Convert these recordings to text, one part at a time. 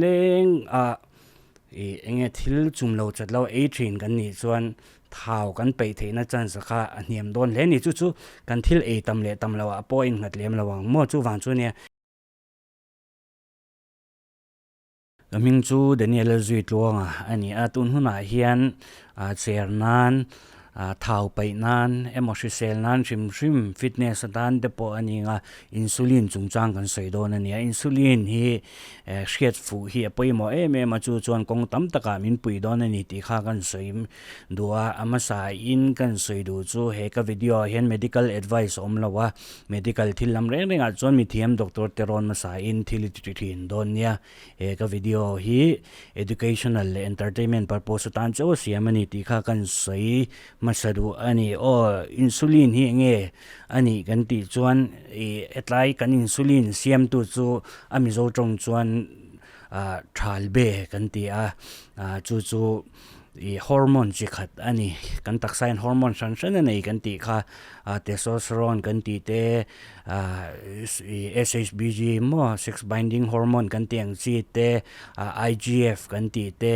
Nileng a ih eng nge thil chum lo chat lo ei thin kan nih chuan thau kan peih theihna chance kha a hniam dawn hle a ni. Chu chu kan thil ei tam leh tam loh ah pawh a innghat lem lo ang maw chuvang chu nia. Ka hming chu Daniel Zui Tluanga a ni a, tun hunah hian chair nan, thau paih nan emaw hrisel nan hrim hrim fitness atan te pawh a ni ang a, insulin chungchang kan sawi dawn a ni a, insulin hi hriat fuh hi a pawimawh em em a, chu chuan kawng tam takah min pui dawn a ni tih kha kan sawi duh a, a hmasa in kan sawi duh chu he ka video ah hian medical advice a awm lo a, medical thil lam reng rengah chuan mithiam doctor te rawn hmasa in thil i ti thin dawn nia. He ka video hi educational leh entertainment purpose atan chauh a siam a ni tih kha kan sawi hmasa duh a ni. Aw insulin hi eng nge a nih kan tih chuan ih hetlai kan insulin siamtu chu a Mizo tawng chuan ah thalbe kan ti a, ah chu chu ih hormone chi khat a ni. Kan taksa hian hormone hran hran a nei kan tih kha ah testosterone kan tih te ah SHBG maw sex binding hormone kan tih ang chi te ah IGF kan tih te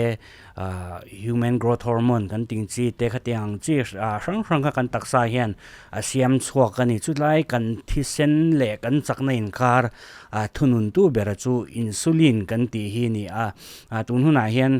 ah human growth hormone kan tih ang chi te khatiang ang chi ah hrang hrang kha kan taksa hian a siam chhuak a ni. Chulai kan thisen leh kan chakna inkar ah thunun tu bera chu insulin kan tih hi a ni a, ah tun hunah hian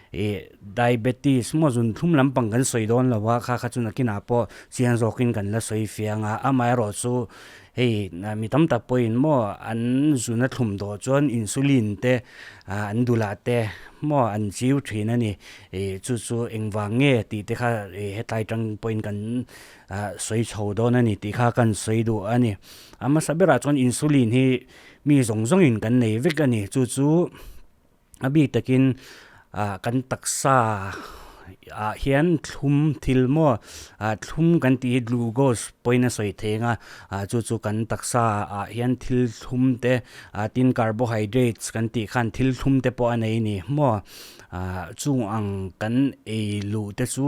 Ih diabetes maw zun thlum lampang kan sawi dawn lo a, kha kha chu nakinah pawh chiang zawkin kan la sawi fiang a, amaherawh chu hei mi tam tak pawhin maw an zun a thlum tawh chuan insulin te an dulah te maw an chiu thin a ni, ih chu chu engvang nge tih te kha hetlai tang pawhin kan sawi chho dawn a ni tih kha kan sawi duh a ni. A hmasa berah chuan insulin hi mi zawng zawngin kan nei vek a ni, chu chu. A bik takin ah kan taksa ah hian thlum thil maw ah thlum kan tih hi glucose pawhin a sawi thei ang a ah chu chu kan taksa ah hian thil thlum te ah tin carbohydrates kan tih khan thil thlum te pawh a nei a ni maw ah chung ang kan ei luh te chu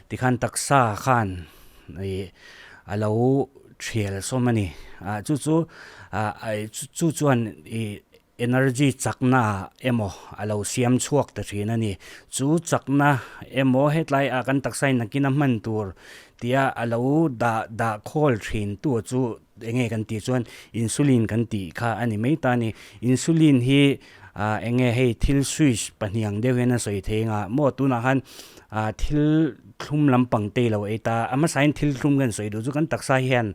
tikhan taksa khan ih a lo thial sawm a ni ah chu chu ah chu chuan ih. Energy chakna emaw a lo siam chhuak ta thin a ni. Chu chakna emaw hetlai ah kan taksa in nakin a hman tur tia a lo dah dah khawl thin tu chu enge kan tih chuan insulin kan tih kha a ni mai ta a ni. Insulin hi ah enge hei thil switch pahnih ang deuh hian a sawi thei anga maw tunah khan ah thil thlum lampang te i lo ei ta a hmasain thil thlum kan sawi duh chu kan taksa hian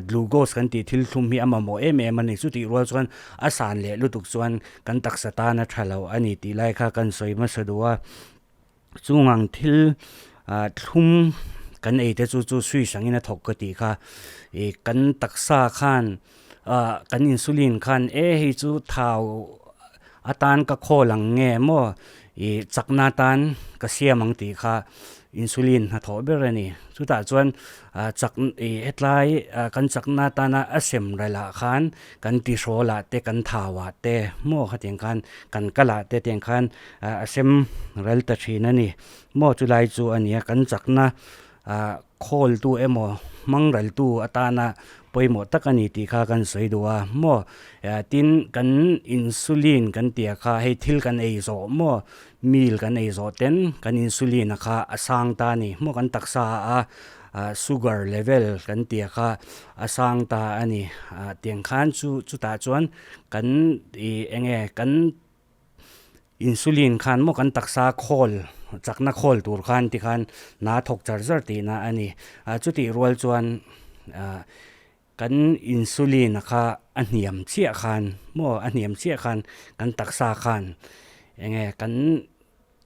Glucose kan tih thil thlum hi a mamawh em em a ni. Chutih rual chuan a san leh lutuk chuan kan taksa tan a tha lo a ni tih lai kha kan sawi hmasa duh a. Chungang thil thlum kan ei te chu chu switch angin a thawk ka tih kha. Ih kan taksa khan ah kan insulin khan e hei chu thau atan ka khawl ang nge maw ih chakna atan ka siam ang tih kha insulin hnathawh ber a ni. Chutah chuan ah chak ih hetlai ah kan chakna atana a sem rel ah khan kan tihrawl ah te kan thau ah te maw khatiang khan kan kal ah te tiang khan ah a sem rel ta thin a ni. Maw chulai chu a ni a kan chakna ah khawl tu emaw hmang ral tu atana pawimawh tak a ni tih kha kan sawi duh a maw tin kan insulin kan tih kha hei thil kan ei zawh maw meal kan ei zawh ten kan insulin a kha a sang ta a ni maw kan taksa a sugar level kan tih kha a sang ta a ni ah tiang khan chu chutah chuan kan ih eng nge kan. Insulin khan maw kan taksa khawl chakna khawl tur khan tikhan hna thawk char char tihna a ni. Ah chutih rual chuan ah kan insulin a kha a hniam chiah khan maw a hniam chiah khan kan taksa khan eng nge kan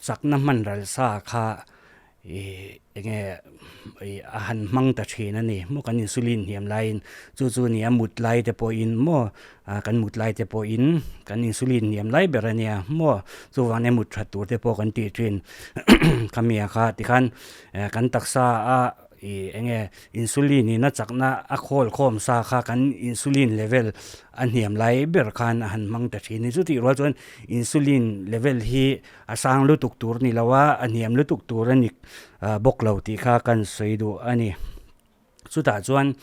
chakna hman ral sa kha Ih enge ih a han hmang ta thin a ni maw kan insulin hniam laiin chu chu nia mut lai te pawhin maw ah kan mut lai te pawhin kan insulin hniam lai ber a nia maw chuvang nia mut that tur te pawh kan tih thin khami ah kha tikhan eh kan taksa a ih enge insulin in a chakna a khawl khawm sa kha kan insulin level a hniam lai ber khan a han hmang ta thin a ni chutih rual chuan insulin level hi A sang lutuk tur ni lo a, a hniam lutuk tur a ni bawk lo tih kha kan sawi duh a ni. Chutah chuan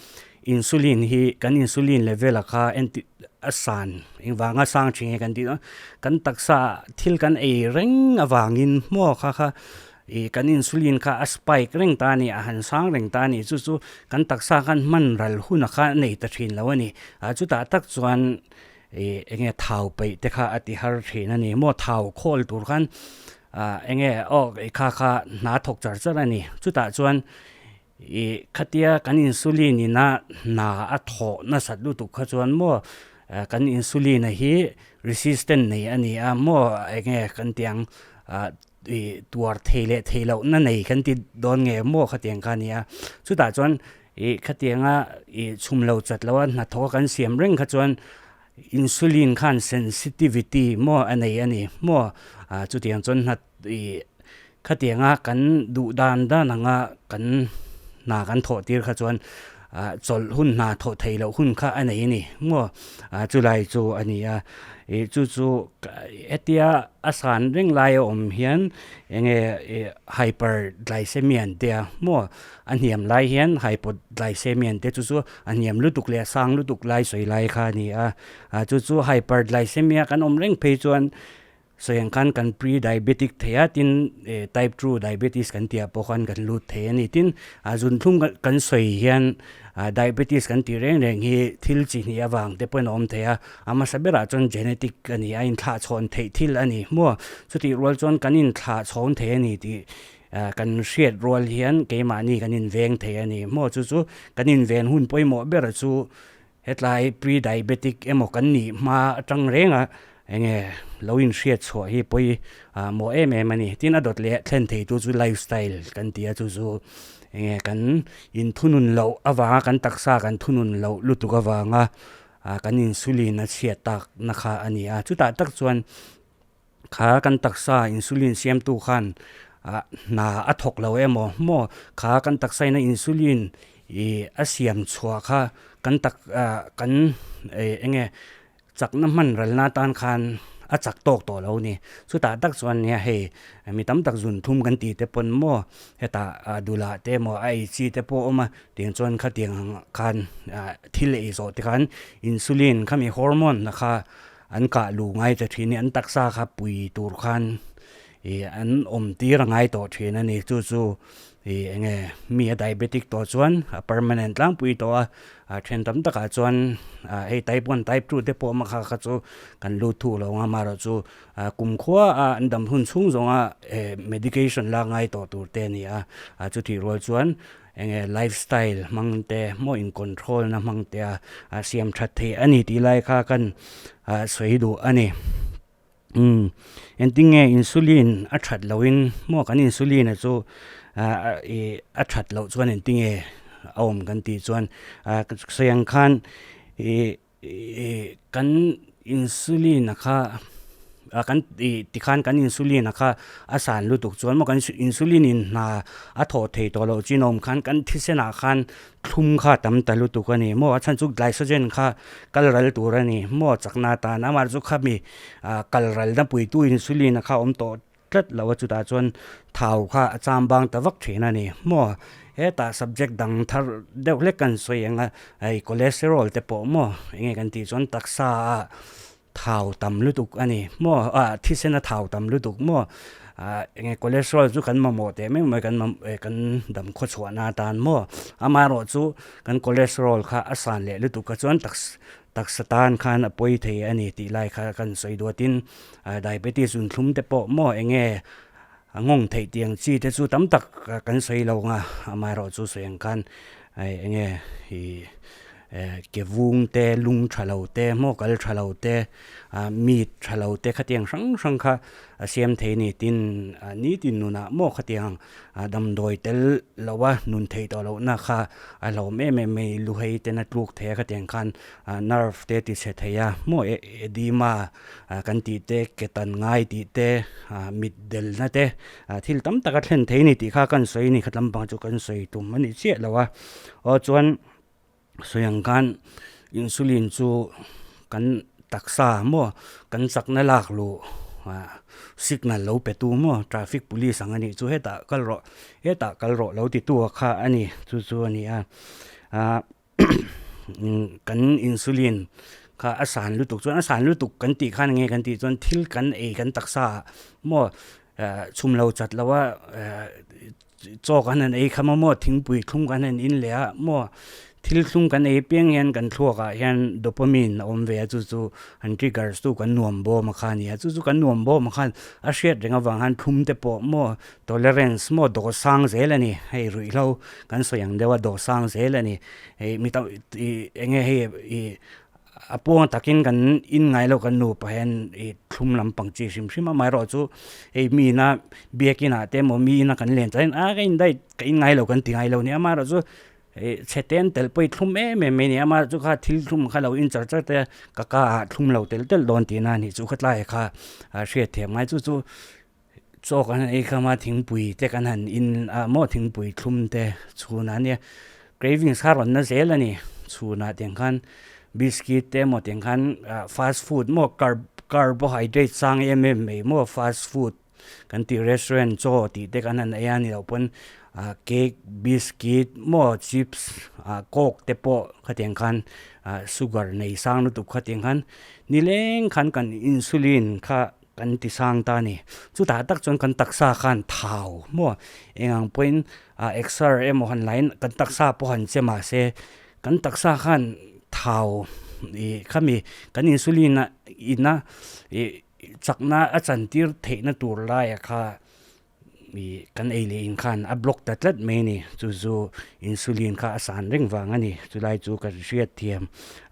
insulin hi kan insulin level a kha enti a san engvanga sang thin nge kan tih dawn kan taksa thil kan ei reng avangin maw kha kha ih kan insulin kha a spike reng ta a ni a han sang reng ta a ni chu chu kan taksa khan hman ral hun a kha a nei ta thin lo a ni ah chutah tak chuan ih enge thau peih te kha a ti har thin a ni maw thau khawl tur khan ah enge aw kha kha hna thawk char char a ni chutah chuan. Ih khatia kan insulin ina hna a thawh nasat lutuk kha chuan maw kan insulin a hi resistant nei a ni a maw enge kan tih ang ah ih tuar thei leh thei loh na nei kan ti dawn nge maw khatiang kha a ni a chutah chuan ih khatianga ih chhum lo chat lo a hnathawk a kan siam reng kha chuan insulin khan sensitivity maw a nei a ni maw ah chutiang chuan hna ih Khatianga kan duh dan dan anga kan hna kan thawh tir kha chuan ah chawlh hun hna thawh theih loh hun kha a nei a ni maw ah chulai chu a ni a ih chu chu hetia a san reng lai a awm hian eng nge ih hyperglycemia an tia maw a hniam lai hian hypoglycemia an tia chu chu a hniam lutuk leh a sang lutuk lai sawi lai kha a ni a ah chu chu hyperglycemia kan awm reng phei chuan Sawiang khan kan pre-diabetic thei a, tin type 2 diabetes kan tih ah pawh khan kan lut thei a ni. Tin, zunthlum kan sawi hian diabetes kan tih reng reng hi thil chi hnih avang te pawhin a awm thei a, a hmasa berah chuan genetic a ni a, inthlahchhawn theih thil a ni maw? Chutih rual chuan kan inthlahchhawn thei a ni tih kan hriat rual hian keimahni kan inveng thei a ni maw? Chu chu kan inven hun pawimawh ber chu Hetlai pre-diabetic emaw kan nih hma atang reng a enge lo inhriat chhuah hi pawi mawh em em a ni. Tin a dawt leh thlen thei tu chu lifestyle kan ti a chu chu enge kan inthunun loh avanga kan taksa kan thunun loh lutuk avanga kan insulin a chhiat tak na kha a ni a. Chutah tak chuan kha kan taksa insulin siamtu khan ah hna a thawk lo emaw maw kha kan taksa ina insulin ih a siam chhuah kha kan tak ah kan ih eng nge chakna hman ralna atan khan a chak tawk tawh lo a ni chutah tak chuan nia hei mi tam tak zun thum kan tih te pawn maw hetah ah dulah te emaw a ei chi te pawh a awm a tiang chuan khatiang ang khan ah thil ei zawh te khan insulin khami hormone na kha An kah luh ngai ta thin i an taksa kha pui tur khan ih an awm tir a ngai tawh thin a ni. Chu chu ih eng nge mi a diabetic tawh chuan a permanent tlangpui tawh a, a then tam takah chuan ah hei type one type two te pawh hma kha kha chu kan lut thu lo ang a, amaherawhchu ah kumkhua a an dam hun chhung zawnga eh medication lak ngai tawh tur te a ni a, ah chutih rual chuan Enge lifestyle hmang te maw in control na hmang te a siam that theih a ni tih lai kha kan sawi duh a ni. Umm engtin nge insulin a that loh in maw kan insulin a chu ih a that loh chuan engtin nge a awm kan tih chuan sawi ang khan ih Ih kan insulin a kha ah kan ih tikhan kan insulin a kha a san lutuk chuan maw kan insulin in hna a thawh thei tawh loh chin a awm khan kan thisen ah khan thlum kha a tam ta lutuk a ni maw a chhan chu glycogen kha kal ral tur a ni maw chakna atan amah chu khami ah kal ral na puitu insulin a kha a awm tawh tlat lo a chutah chuan thau kha a cham bang ta vak thin a ni maw hetah subject dang thar deuh hlek kan sawi ang a hei cholesterol te pawh maw eng nge kan tih chuan taksa ah thau tam lutuk a ni maw ah thisen a thau tam lutuk maw ah eng nge cholesterol chu kan mamawh teh mai mai kan kan dam khaw chhuah na atan maw amaherawhchu kan cholesterol kha a san leh lutuk kha chuan taksa Taksa tan khan a pawi thei a ni tih lai kha kan sawi duatin diabetes zunthlum te pawh maw eng nge a nghawng theih tiang chi te chu tam tak kan sawi lo ang a, amaherawh chu sawi ang khan eng nge ih ke vung te lung tha lo te maw kal tha lo te meat tha lo te khatiang hrang hrang kha a siam thei a ni tin nitin nunah maw khatiang Damdawi tel lo a nun theih tawh lohna kha a hlauhawm em em mai, luhei ten a tluk thei a khatiang khan nerve te ti chhe thei a maw edema kan tih te ke tan ngai tih te mit delna te thil tam tak a thlen thei a ni tih kha kan sawi a ni kha tlampang chu kan sawi tum a ni chiah lo a aw chuan Sawi ang khan insulin chu kan taksa maw kan chakna lak luh ah signal lo pe tu maw traffic police ang a nih chu hetah kal rawh hetah kal rawh lo ti tu a kha a ni chu chu a ni a ah kan insulin. kha a san lutuk chuan a san lutuk kan tih khan enge kan tih chuan thil kan ei kan taksa ah maw chhum lo chat lo a chaw kan han ei kham a maw thingpui thlum kan han in leh a maw thil thlum kan ei piang hian kan thluak ah hian dopamine a awm ve a chu chu an triggers tu kan nuam bawm a kha a ni a chu chu kan nuam bawm a khan a hriat reng avang khan thlum te pawh maw tolerance maw dawh sang zel a ni hei ruihhlo kan sawi ang deuh a dawh sang zel a ni hei mi tam ih eng nge hei ih a puang takin kan in ngai lo kan nupa hian ih thlum lampang chi hrim hrim a amaherawhchu hei mi ina biakin ah te emaw mi ina kan len chuan a ka in daih ka in ngai lo kan ti ngai lo nia amaherawhchu ih chhe te an telh pawh hi thlum em em mai a ni amaherawhchu kha thil thlum kha lo in char char te ka ka ah thlum lo tel tel dawn tihna a nih chu khatlai kha a hriat thiam ngai chu chu chaw kan han ei kham a thingpui te kan han in a maw thingpui thlum te chhunah ania cravings kha rawn na zel a ni chhunah tiang khan biscuit te emaw tiang khan ah fast food maw car carbohydrate sang em em mai maw fast food kan tih restaurant chaw tih te kan han ei a ni loh pawn ah cake biscuit maw chips ah coke te pawh khatiang khan ah sugar nei sang lutuk khatiang khan nileng khan kan insulin kha. Kan ti sang ta a ni. Chutah tak chuan kan taksa khan thau maw eng ang pawhin ah exer emaw han lain kan taksa pawh han che mahse kan taksa khan thau ih khami kan insulin a ina ih chakna a chantir theihna tur laiah kha Ih kan ei leh in khan a block ta tlat mai a ni. Chu chu insulin kha a san reng vang a ni. Chulai chu ka hriat thiam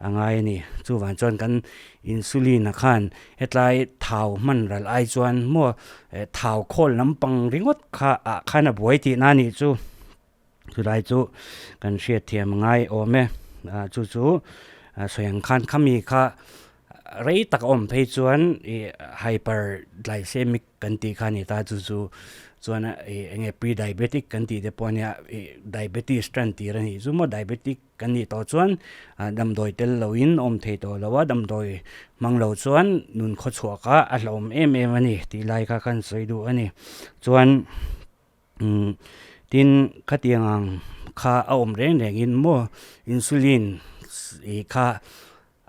a ngai a ni. Chuvang chuan kan insulin a khan hetlai thau hman ral ai chuan maw thau khawl lampang ringawt kha ah khan a buai tihna a nih chu. Chulai chu kan hriat thiam a ngai awm e. Chu chu sawi ang khan khami kha rei tak a awm phei chuan ih hyperglycemic kan tih kha a ni ta chu chu chuan ih eng nge pre-diabetic kan tih te pawh a nia ih diabetes tan tir a nih chu maw diabetic kan nih tawh chuan ah damdawi tel loin awm thei tawh lo a damdawi hmang lo chuan nun khawchhuah kha a hlauhawm em em a ni tih lai kha kan sawi duh a ni chuan. Tin, khatiang ang kha a awm reng rengin maw insulin ih kha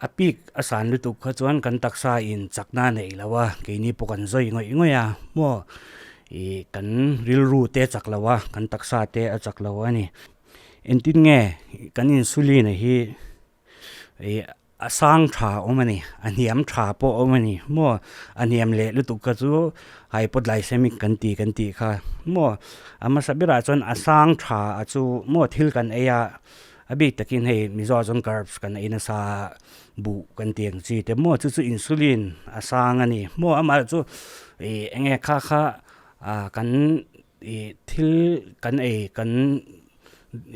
a peak a san lutuk kha chuan kan taksa in chakna a neih lo a, keini pawh kan zawi ngawih ngawih a maw ih kan rilru te a chak lo a, kan taksa te a chak lo a ni. Engtin nge kan insulin a hi ih A sang tha awm a ni, a hniam tha pawh awm a ni maw? A hniam leh lutuk kha chu hypoglycemic kan ti kan tih kha maw? A hmasa berah chuan a sang tha a chu maw thil kan ei a, a bik takin hei Mizo ah chuan carbs kan ei nasa buh kan tih ang chi te maw chu chu insulin a sang a ni maw? Amah chu ih eng nge kha kha ah kan ih thil kan ei kan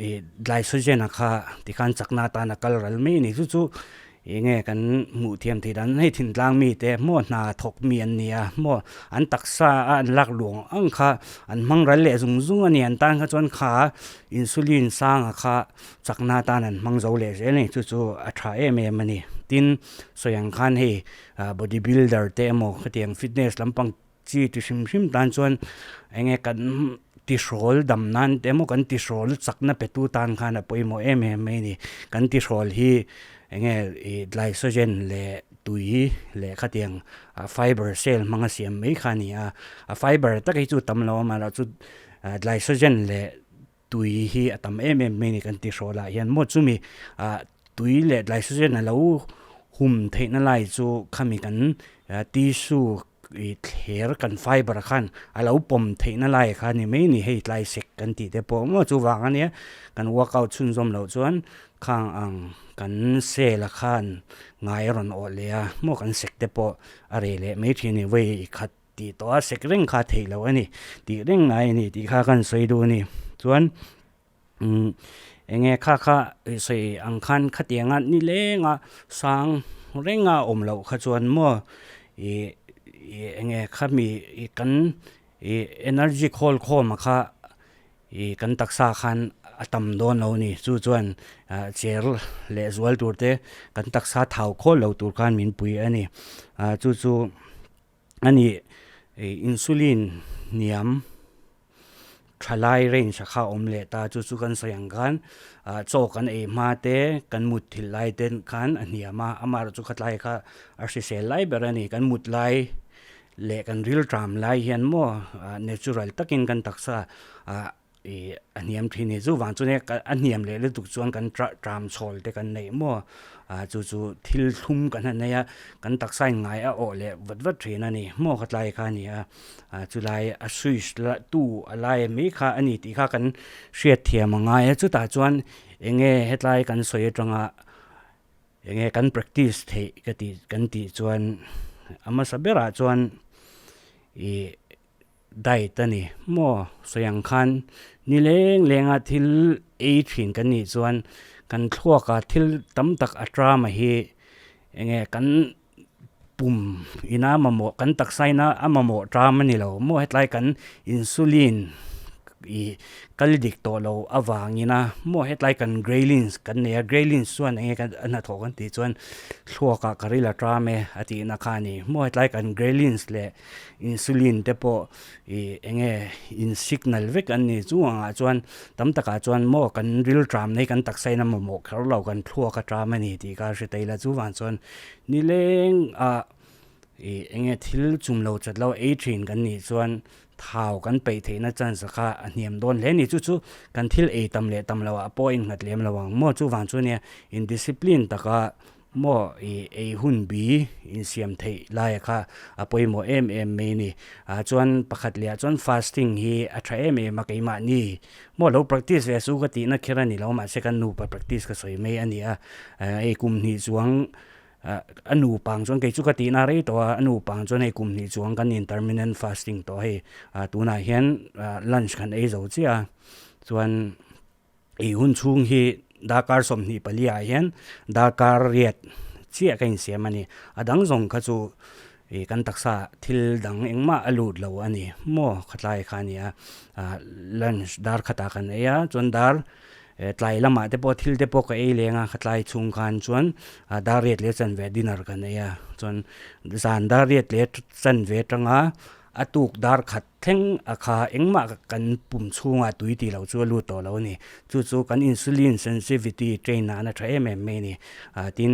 ih glycogen a kha tikhan chakna atan a kal ral mai a ni chu chu eng nge kan hmuh thiam theih dan hei thintlang mi te maw hna thawk mi an ni a maw an taksa a an lak luang ang kha an hmang ral leh zung zung a ni an tan kha chuan kha insulin sanga kha chakna atan an hmang zo leh zel a ni chu chu a tha em em a ni tin sawi ang khan hei body builder te emaw khatiang fitness lampang Chi ti hrim hrim tan chuan eng nge kan tihrawl dam nan te emaw kan tihrawl chakna petu tan khan a pawimawh em em mai a ni. Kan tihrawl hi eng nge ih glycogen leh tui leh khatiang fiber cell hmanga siam mai kha a ni a, a fiber tak hi chu tam lo a amaherawhchu glycogen leh tui hi a tam em em mai a ni kan tihrawl ah hian maw chumi ah tui leh glycogen a lo hum theihna lai chu khami kan tissue ih thler kan fiber khan a lo pawm theihna lai kha a ni mai a ni hei tlai sek kan tih te pawh maw chuvang a nia kan workout chhunzawm loh chuan khang ang kan cell a khan ngai a rawn awh leh a maw kan sek te pawh a reh leh mai thin a ni vawi khat tih tawh a sek reng kha theih loh a ni tih reng ngai a ni tih kha kan sawi duh a ni chuan umm eng nge kha kha sawi ang khan khatianga ni lenga sang renga awm loh kha chuan maw ih ih eng nge khami ih kan ih energy khawl khawm a kha ih kan taksa khan a tam dawn lo a ni chu chuan ah cher leh zual tur te kan taksa thau khawl lo tur khan min pui a ni ah chu chu. A ni, insulin hniam thalai range a kha awm leh ta chu chu kan sawi ang khan ah chaw kan ei hma te kan mut thil lai te khan a hniam a amaherawhchu khatlai kha a hrisel lai ber a ni kan mut lai leh kan rilṭam lai hian maw ah natural takin kan taksa ah Ih a hniam thin hi chuvang chu nia a hniam leh lutuk chuan kan tram chhawl te kan neih maw ah chu chu thil thlum kan han nei a kan taksa in ngai a awh leh vat vat thin a ni maw kha tlai kha a ni a ah chulai a switch la tu a lai mai kha a ni tih kha kan hriat thiam a ngai a chutah chuan eng nge hetlai kan sawi atanga eng nge kan practice theih ka tih kan tih chuan a hmasa berah chuan ih. Diet a ni maw? Sawi ang khan ni leng lenga thil ei thin kan nih chuan kan thluaka thil tam tak a tram a hi eng nge kan pum ina mamawh kan taksa ina a mamawh tram a ni lo maw? Hetlai kan insulin ih kal dik tawh lo avangin a maw hetlai kan ghrelins kan nei a ghrelins chuan eng nge a hnathawh kan tih chuan thluakah ka ril a tram e a tihna kha a ni maw? Hetlai kan ghrelins leh Insulin te pawh ih eng nge in signal vek an ni chu angah chuan tam takah chuan maw kan ril tram nei kan taksa in a mamawh kher lo kan thluak a tram a ni tih kha a hre thei la chuvang chuan nileng ah ih eng nge thil chum lo chat lo ei thin kan nih chuan thau kan peih theihna chance kha a hniam dawn hle a ni chu chu kan thil ei tam leh tam loh ah pawh a innghat lem lo ang maw chuvang chu nia in discipline taka Maw i ei hun bi insiam theih laia kha a pawimawh em em mai ni. Ah chuan pakhat leh ah chuan fasting hi a tha em em a keimahni maw lo practice ve chu ka tihna kher a ni lo mahse kan nupa practice ka sawi mai a ni a. Hei kum hnih chuang a nupang chuan kei chu ka tihna rei tawh a, a nupang chuan hei kum hnih chuang kan intermittent fasting tawh hei. Ah tunah hian lunch kan ei zo chiah a chuan. Ei hun chhung hi darkar 24 ah hian darkar riat chiah ka insiam a ni. A dang zawng kha chu ih kan taksa thil dang engmah a lut lo a ni maw khatlai kha a ni a. Ah lunch dar khatah kan ei a chuan dar tlai lamah te pawh thil te pawh ka ei leng a khatlai chhung khan chuan dar riat leh chanve dinner kan ei a chuan zan dar riat leh chanve atanga a tuk dar khat Thleng a kha engmah kan pum chhungah tui tih loh chu a lut tawh lo a ni. Chu chu kan insulin sensitivity train nan a tha em em mai a ni. Ah tin,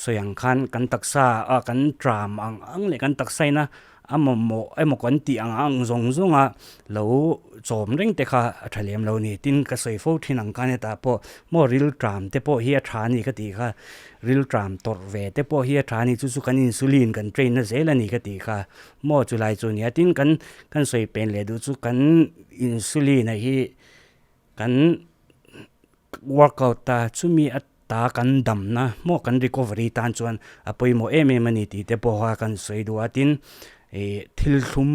sawi ang khan kan taksa ah kan tram ang ang leh kan taksa ina a mamawh emaw kan tih ang ang zawng zawnga lo chawm reng te kha a tha lem lo a ni. Tin, ka sawi fo thin ang khan hetah pawh maw ril tram te pawh hi a tha a ni ka tih kha. Ril tram tawrh ve te pawh hi a tha a ni. Chu chu kan insulin kan train na zel a ni ka tih kha. Maw chu lai chu nia tin kan kan sawi pen leh duh chu kan insulin a hi kan workout ta chumi a ta kan damna maw kan recovery tan chuan a pawimawh em em a ni tih te pawha kan sawi duh a tin ih thil thlum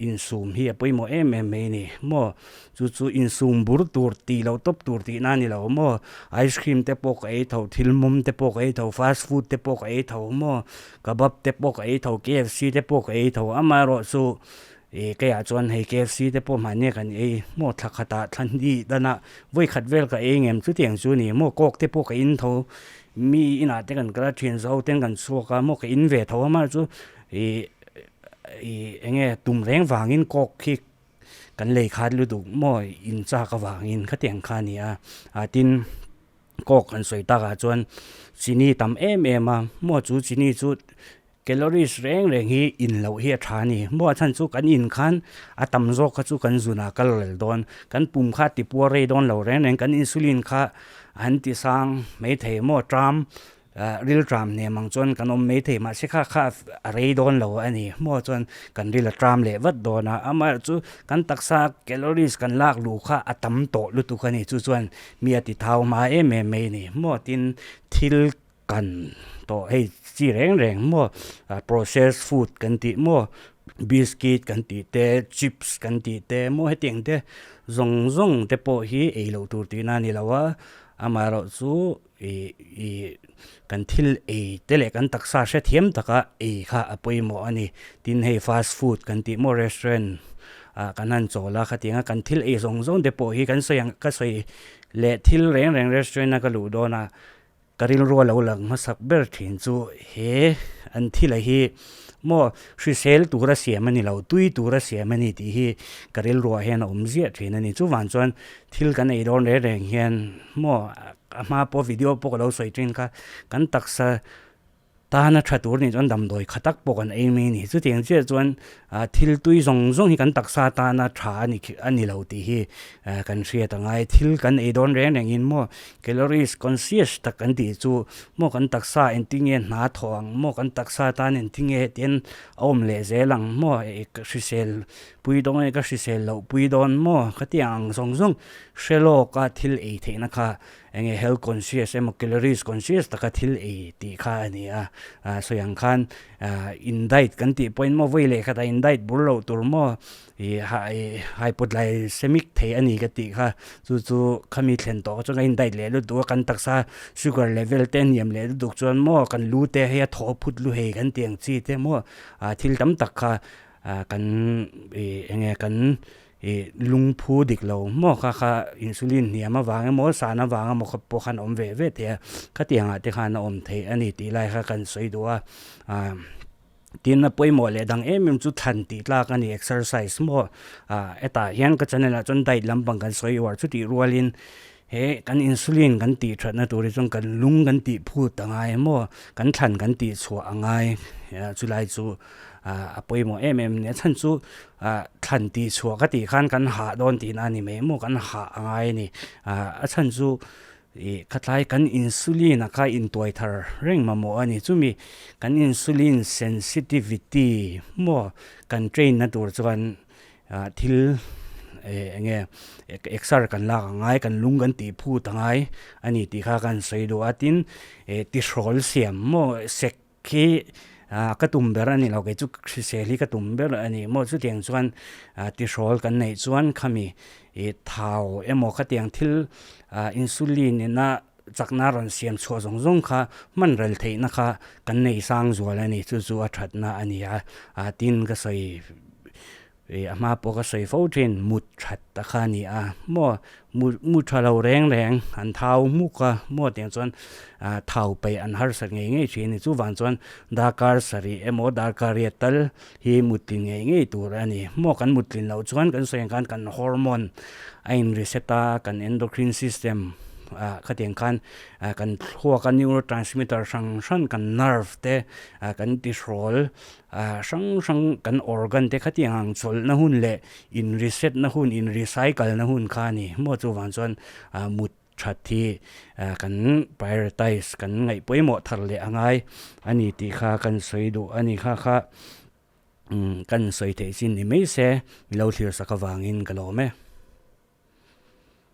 insum hi a pawimawh em em mai a ni maw Chu chu insum bur tur tih loh tawp tur tihna a ni lo maw? Ice cream te pawh ka ei tho, thil mawm te pawh ka ei tho, fast food te pawh ka ei tho maw? Kebab te pawh ka ei tho, KFC te pawh ka ei tho. Amaherawh chu ih keiah chuan hei KFC te pawh mahni kan ei maw? Thla khatah thla hnih danah vawi khat vel ka ei ngem chutiang chu a ni maw? Coke te pawh ka in tho, mi inah te kan kal a, thian zo ten kan chhuak a maw? Ka in ve tho amaherawh chu ih ih eng nge tum reng vangin coke hi Kan lei khat lutuk maw in chak avangin khatiang kha a ni a, ah tin coke kan sawi takah chuan chini tam em em a, maw chu chini chu calories reng reng hi in loh hi a tha a ni, maw a chhan chu kan in khan a tam zawk kha chu kan zunah kal rel dawn, kan pum kha ti puar rei dawn lo reng reng, kan insulin kha an ti sang maithei maw tram Ril tram hnem ang chuan kan awm maithei mahse kha kha a rei dawn lo a ni maw chuan kan ril a tram leh vat dawn a amaherawh chu kan taksa calories kan lak luh kha a tam tawh lutuk a ni chu chuan mi a ti thau hma em em mai a ni maw tin thil kan tawh hei chi reng reng maw process food kan tih maw biscuit kan tih te chips kan tih te maw hetiang te zawng zawng te pawh hi ei loh tur tihna a ni lo a amaherawh chu. Ih ih kan thil ei te leh kan taksa hrethiam taka ei kha a pawimawh a ni. Tin hei fast food kan tih maw restaurant ah kan han chawl a khatiang a kan thil ei zawng zawng te pawh hi kan sawi ang ka sawi leh thil reng reng restaurant a ka luh dawn a ka rilru a lo lang hmasak ber thin chu he an thil a hi. Maw hrisel tura siam a ni lo, tui tura siam a ni tih hi ka rilruah hian a awm ziah thin a ni. Chuvang chuan thil kan ei dawn reng reng hian maw a hma pawh video pawh ka lo sawi thin kha kan taksa tana tha tur nih chuan damdawi kha tak pawh kan ei mai a ni. Chutiang chiah chuan thil tui zawng zawng hi kan taksa tana tha a ni a ni lo tih hi kan hriat a ngai. Thil kan ei dawn reng rengin maw Calories conscious tak kan tih chu maw kan taksa engtinge hna thawh ang maw kan taksa tan engtinge tian a awm leh zel ang maw ka hrisel pui dawn nge ka hrisel loh pui dawn maw ka ti ang zawng zawng hre lawk a thil ei theihna kha enge health conscious emaw calories conscious taka thil ei tih kha a ni a sawi ang khan in diet kan tih pawhin maw vawi leh khatah in diet bur loh tur maw Ih hypoglycemic thei a ni ka tih kha chu chu khami thlen tawh kha chuan ka in diet leh lutuk a kan taksa sugar level te a hniam leh lutuk chuan maw kan lu te hei a thaw phut lu hei kan tih ang chi te maw ah thil tam tak kha ah kan ih eng nge kan ih lungphu dik lo maw kha kha insulin hniam avang emaw san avang emaw kha pawh khan a awm ve ve thei a khatiang ah te khan a awm theih a ni tih lai kha kan sawi duh a ah. Tin a pawimawh leh dang em em chu thlan tih tlak a ni exercise maw ah hetah hian ka channel ah chuan diet lampang kan sawi uar chutih rualin he kan insulin kan tih thatna tur hi chuan kan lung kan tih phut a ngai maw kan thlan kan tih chhuah a ngai chulai chu ah a pawimawh em em a ni a chhan chu ah thlan tih chhuah ka tih khan kan hah dawn tihna a ni mai maw kan hah a ngai a ni ah a chhan chu. Ih khatlai kan insulin a kha intuai thar reng mamawh a ni. Chumi kan insulin sensitivity maw kan train na tur chuan ah thil eh eng nge exer kan lak a ngai kan lung kan tih phut a ngai a ni tih kha kan sawi duh a. Tin eh tihrawl siam maw sek Khi ka tum ber a ni lo, kei chu hrisel hi ka tum ber a ni maw? Chutiang chuan tihrawl kan neih chuan khami ih thau emaw khatiang thil insulin ina chakna rawn siam chhuah zawng zawng kha hman rel theihna kha kan nei sang zual a ni. Chu chu a thatna a ni a, tin ka sawi Ih a hma pawh ka sawi fo thin mut that ta kha a ni a maw mu mu tha lo reng reng an thau hmuk a maw tiang chuan ah thau peih an harsat ngei ngei thin a ni chuvang chuan darkar sarih emaw darkar riat tal hi muttlin ngei ngei tur a ni maw kan muttlin loh chuan kan sawi ang khan kan hormone a in reset a kan endocrine system ah khatiang khan ah kan thluak a neurotransmitter hrang hrang kan nerve te ah kan tihrawl Ah hrang hrang kan organ te khatiang ang chawlhna hun leh in reset na hun, in recycle na hun kha a ni. Maw chuvang chuan ah mut that hi ah kan prioritize kan ngaih pawimawh thar leh a ngai a ni tih kha kan sawi duh a ni. Kha kha umm kan sawi theih chin ni mai se, mi lo thlir sak avangin ka lawm e.